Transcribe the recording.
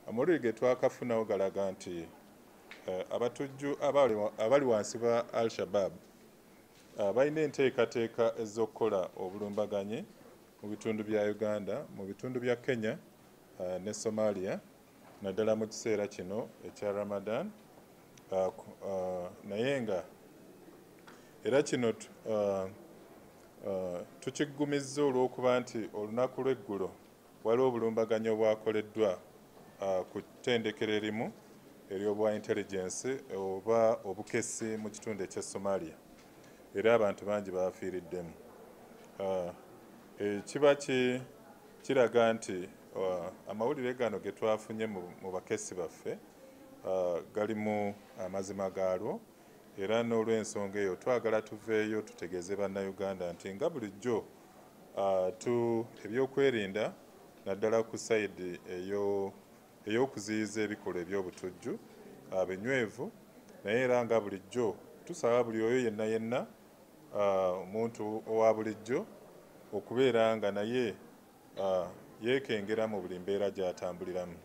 Amawulire ge twakafunawo galaga nti abatujju abali wansi ba Al Shabaab balina enteekateeka ez'okukola obulumbaganyi mu bitundu bya Uganda, mu bitundu bya Kenya ne Somalia, naddala mu kiseera kino ekya Ramadan. Naye nga era kino tukiggumizza olw'okuba nti olunaku lw'eggulo waliwo obulumbaganyi obwakoleddwa ku ttendekero erimu ery'obwa intelligence oba obukessi mu kitundu ekya Somalia, era abantu bangi bafiiriddemu. Kiba kiraga nti amawulire gano ge twafunye mu bakessi baffe galimu amazima gaalwo, era n'olw'ensonga eyo twagala tuveeyo tutegeeze Bannayuganda nti nga bulijjo ebyokwerinda naddala ku sayidi ey'okuziyiza ebikolwa eby'obutujju binywevu, naye era nga bulijjo tusaba buli oyo yenna yenna omuntu owa bulijjo okubeera nga naye yeekengera mu buli mbeera gy'atambuliramu.